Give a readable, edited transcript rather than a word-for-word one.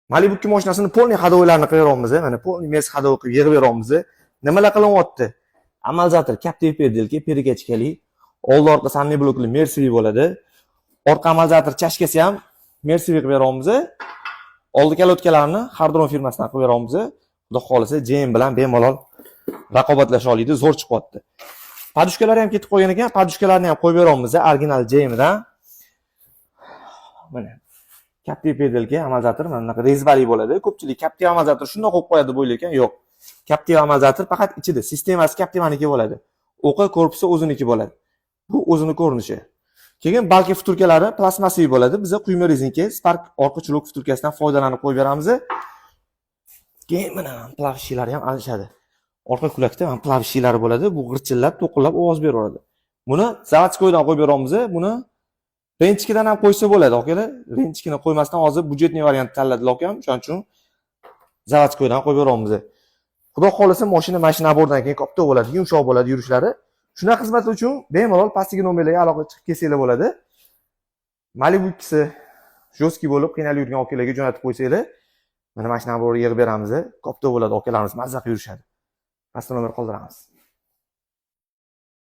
Malibu 2 mashinasini полный ходовой larni qilib beryapmiz, mana полный Merc ходовой qilib yig'ib beryapmiz. Nimalar qilyapti? Амортизатор katta перделка, перекачка li, oldi orqa сайлентблок li Mercedes bo'ladi. Orqa амортизатор чашка si ham Mercedes qilib beryapmiz. Oldi колодка larni Hardron firmasidan qilib beryapmiz. Xudo xohlasa, JM bilan bemalol raqobatlasha oladi, zo'r chiqyapti. Подушка lari ham ketib qolgan ekan, подушка larni ham qo'yib beryapmiz original JMdan. Mana katta перделка амортизатор mana bunaqa резьба li bo'ladi. Ko'pchilik Captiva амортизатор shundoq qo'yib qo'yadi deb o'ylayotgan, yo'q. Captiva амортизатор faqat ichida, sistemasi Captiva'niki bo'ladi. O'qi korpusi o'ziniki bo'ladi. Bu o'zini ko'rinishi. Keyin balki втулка lari plastmassaviy bo'ladi. Biza quyma rezinka, Spark orqa чулок втулка sidan foydalanib qo'yib beramiz. Keyin mana плавающий lari ham alishadi. Orqa кулак da mana плавающий lari bo'ladi. Bu g'irchillab, to'qillab ovoz beraveradi. Buni заводской dan qo'yib beramiz. Buni Renchkidan ham qo'ysa bo'ladi, akalar. Renchkini qo'ymasdan hozir бюджетный variant tanladilar akam, o'shaning uchun заводской dan qo'yib beramiz. Xudo xohlasa, mashina mana shu набор dan keyin katta bo'ladi, yumshoq bo'ladi yurishlari. Shunaqa xizmatlar uchun bemalol pastdagi nomerlarga aloqa chiqib kelsanglar bo'ladi. Malibu ikkisi жесткий bo'lib qiynalib yurgan akalarga jo'natib qo'ysanglar, mana shu набор yig'ib beramiz. Katta bo'ladi, akalarimiz mazza qilib yurishadi. Pastda nomer qoldiramiz.